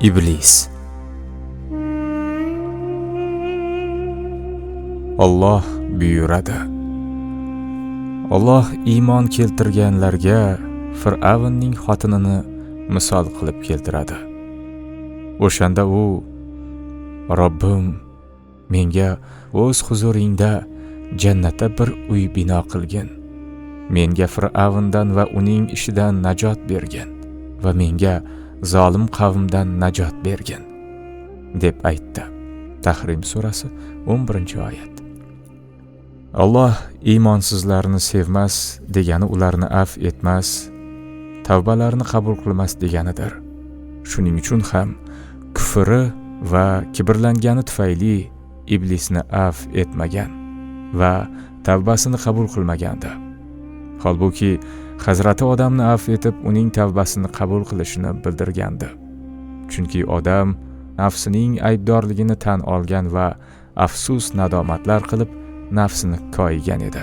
Iblis. Alloh buyuradi. Alloh iymon keltirganlarga Fir'avnning xotinini misol qilib keltiradi. O'shanda u: Robbim, menga o'z huzuringda jannatda bir uy bino qilgin. Menga Fir'avndan va uning ishidan najot bergin va menga zolim qavmdan najot bergin, deb aytdi. Tahrim surasi 11-oyat. Alloh iymonsizlarni sevmas degani ularni af etmas, tavbalarini qabul qilmas deganidir. Shuning uchun ham kufri va kibrlangani tufayli iblisni af etmagan va tavbasini qabul qilmagandi. Holbuki Hazrati odamni af etib, uning tavbasini qabul qilishini bildirgandi. Chunki odam nafsining aybdorligini tan olgan va afsus nadomatlar qilib nafsini koyigan edi.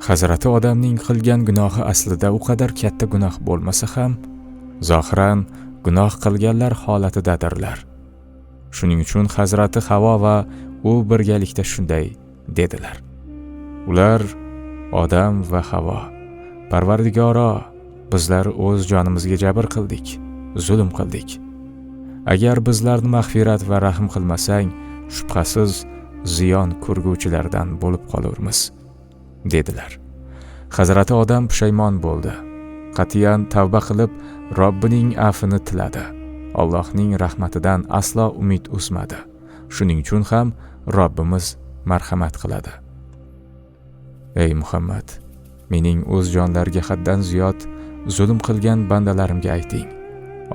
Hazrati odamning qilgan gunohi aslida u qadar katta gunoh bo'lmasa ham, zohiran gunoh qilganlar holatidadirlar. Shuning uchun Hazrati Havo va u birgalikda shunday dedilar. Ular Odam va Havo: Parvardigoro, bizlar o'z jonimizga jabr qildik, zulm qildik. Agar bizlarni mag'firat va rahm qilmasang, shubhasiz ziyon ko'rguvchilardan bo'lib qolurmiz, dedilar. Hazrati Odam pushaymon bo'ldi. Qat'iyan tavba qilib, Robbining afini tiladi. Allohning rahmatidan aslo umid uzmadi. Shuning uchun ham Robbimiz marhamat qiladi. Ey Muhammad, mening o'z jonlariga haddan ziyod zulm qilgan bandalarimga ayting: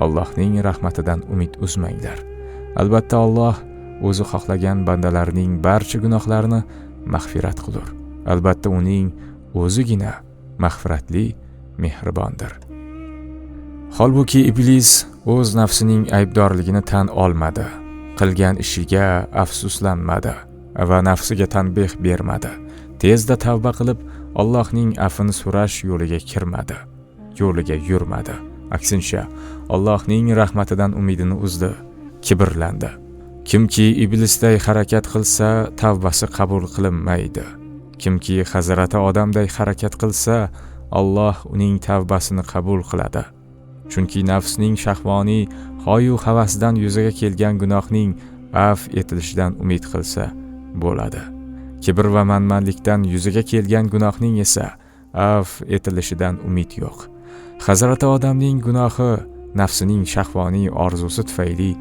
Allohning rahmatidan umid uzmanglar. Albatta Alloh o'zi xohlagan bandalarining barcha gunohlarini mag'firat qilur. Albatta uning o'zigina mag'firatli, mehribondir. Holbuki iblis o'z nafsining aybdorligini tan olmadi, qilgan ishiga afsuslanmadi va nafsiga tanbeh bermadi. Tezda tavba qilib, Allohning afini so'rash yo'liga kirmadi, yo'liga yurmadi. Aksincha, Allohning rahmatidan umidini uzdi, kibrlandi. Kimki iblisday harakat qilsa, tavbasi qabul qilinmaydi. Kimki Hazrati Odamday harakat qilsa, Alloh uning tavbasini qabul qiladi. Chunki nafsning shahvoniy hoyu havasidan yuzaga kelgan gunohning af etilishidan umid qilsa bo'ladi. Kibr va manmanlikdan yuzaga kelgan gunohning esa af etilishidan umid yo'q. Hazrati Odamning gunohi nafsining shahvoniy orzusi tufayli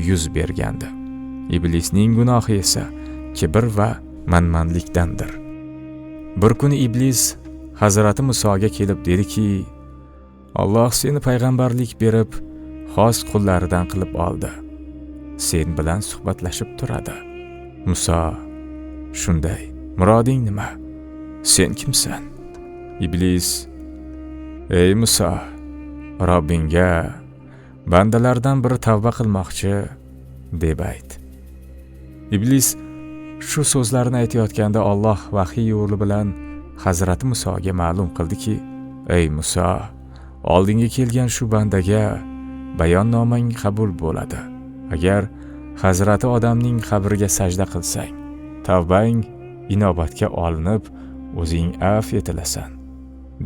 yuz bergandi. Iblisning gunohi esa kibr va manmanlikdandir. Bir kuni iblis Hazrati Musoga kelib dediki: Alloh seni payg'ambarlik berib, xos qullaridan qilib oldi. Sen bilan suhbatlashib turadi. Muso: Shunday, muroding nima? Sen kimsan? Iblis: Ey Muso, Robbingga bandalardan biri tavba qilmoqchi, deb ayt. Iblis shu so'zlarni aytayotganda Alloh vahiy yo'li bilan Hazrati Musoga ma'lum qildiki: Ey Muso, oldinga kelgan shu bandaga bayonnomang qabul bo'ladi. Agar Hazrati Odamning qabriga sajda qilsang, tavbang inobatga olinib, o'zing af etilasan,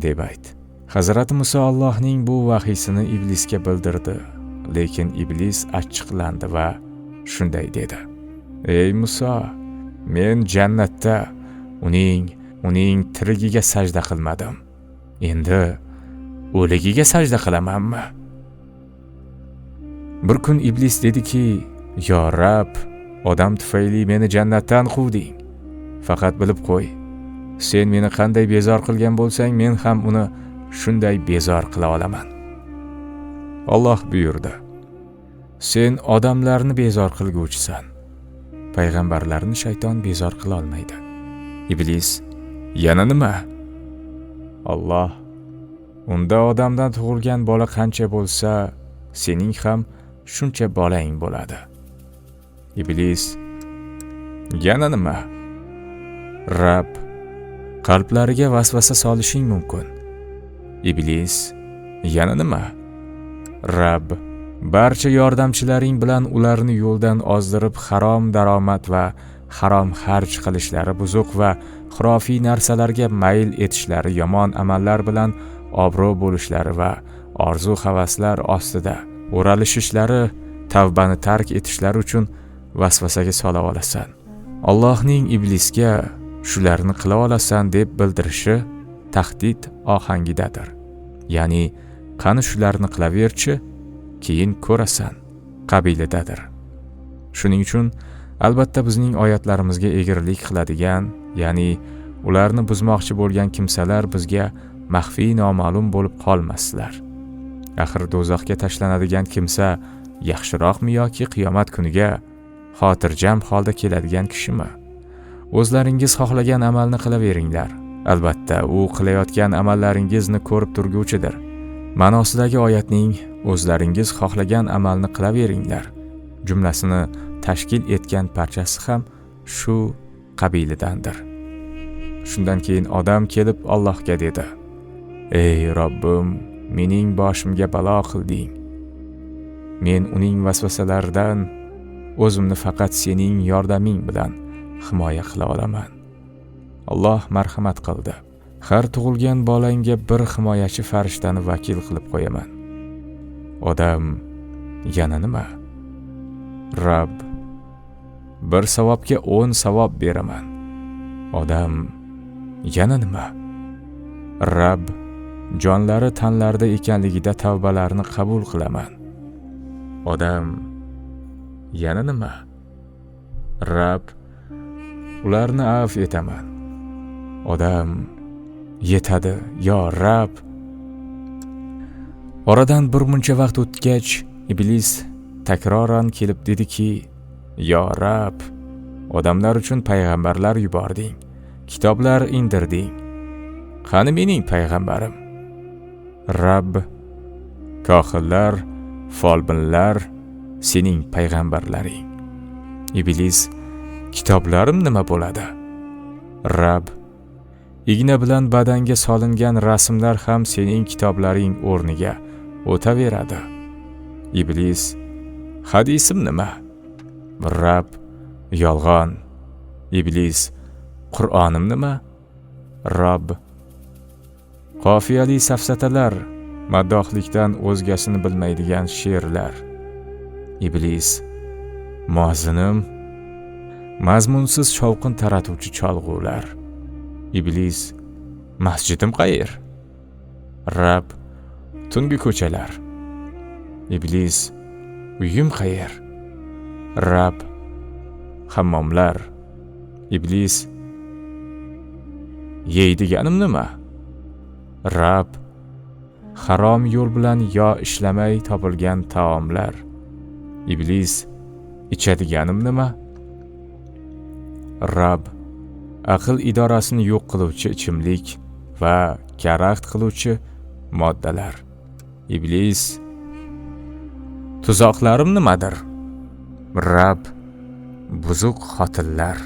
deb ayt. Hazrati Muso Allohning bu vahiysini iblisga bildirdi, lekin iblis achchiqlandi va shunday dedi: Ey Muso, men jannatda uning tirigiga sajda qilmadim. Endi o'ligiga sajda qilamanmi? Bir kun iblis dediki: Yo Rab, odam tufayli meni jannatdan quvding. Faqat bilib qo'y, sen meni qanday bezor qilgan bo'lsang, men ham uni shunday bezor qila olaman. Alloh buyurdi: Sen odamlarni bezor qilguvchisan. Payg'ambarlarni shayton bezor qila olmaydi. Iblis: Yana nima? Alloh: Unda odamdan tug'ilgan bola qancha bo'lsa, sening ham shuncha bolang bo'ladi. Iblis: Yana nima? Rab: Qalblariga vasvasa solishing mumkin. Iblis: Yana nima? Rab: Barcha yordamchilaring bilan ularni yo'ldan ozdirib, harom daromad va harom xarj qilishlari, buzuq va xurofiy narsalarga mayl etishlari, yomon amallar bilan obro' bo'lishlari va orzu havaslar ostida o'ralishishlari, tavbani tark etishlari uchun vasvasaga sola olasan. Allohning iblisga shularni qila olasan deb bildirishi tahdid ohangidadir. Ya'ni qani shularni qilaverchi, keyin ko'rasan qabilidadir. Shuning uchun albatta bizning oyatlarimizga egrilik qiladigan, ya'ni ularni buzmoqchi bo'lgan kimsalar bizga maxfiy noma'lum bo'lib qolmaslar. Axir do'zaxga tashlanadigan kimsa yaxshiroqmi yoki qiyomat kuniga xotirjam holda keladigan kishimi? O'zlaringiz xohlagan amalni qilaveringlar. Albatta u qilayotgan amallaringizni ko'rib turguvchidir. Ma'nosidagi oyatning o'zlaringiz xohlagan amalni qilaveringlar jumlasini tashkil etgan parchasi ham shu qabilidandir. Shundan keyin odam kelib Allohga dedi: "Ey Robbim, mening boshimga balo qilding. Men uning vasvasalaridan o'zimni faqat sening yordaming bilan himoya qila olaman." Alloh marhamat qildi. Har tug'ilgan bolangga bir himoyachi farishtani vakil qilib qo'yaman. Odam yana nima? Rab, bir savobga 10 savob beraman. Odam yana nima? Rab, jonlari tanlarida ekanligida tavbalarini qabul qilaman. Odam yana nima? Rab, ularni afv etaman. Odam yetadi, yo Rab. Oradan bir muncha vaqt o'tgach, iblis takroran kelib dediki: "Yo Rab, odamlar uchun payg'ambarlar yubording, kitoblar indirding. Qani mening payg'ambarim?" Rab, kohinlar, folbinlar sening payg'ambarlaring. Iblis: kitoblarim nima bo'ladi? Rab, igna bilan badanga solingan rasmlar ham sening kitoblaring o'rniga o'taveradi. Iblis: hadisim nima? Rab, yolg'on. Iblis: Qur'onim nima? Rob, qofiyali safsatalar, maddohlikdan o'zgasini bilmaydigan she'rlar. Iblis: muazzinim, mazmunsiz shovqin taratuvchi cholg'ular. Iblis: masjidim qayer? Rab, tungi ko'chalar. Iblis: uyim qayer? Rab, hammomlar. Iblis: yeydiganim nima? Rab, harom yo'l bilan yo ishlamay topilgan taomlar. Iblis: ichadiganim nima? Rab, aql idorasini yo'q qiluvchi ichimlik va karaxt qiluvchi moddalar. Iblis: tuzoqlarim nimadir? Rab, buzuq xotinlar.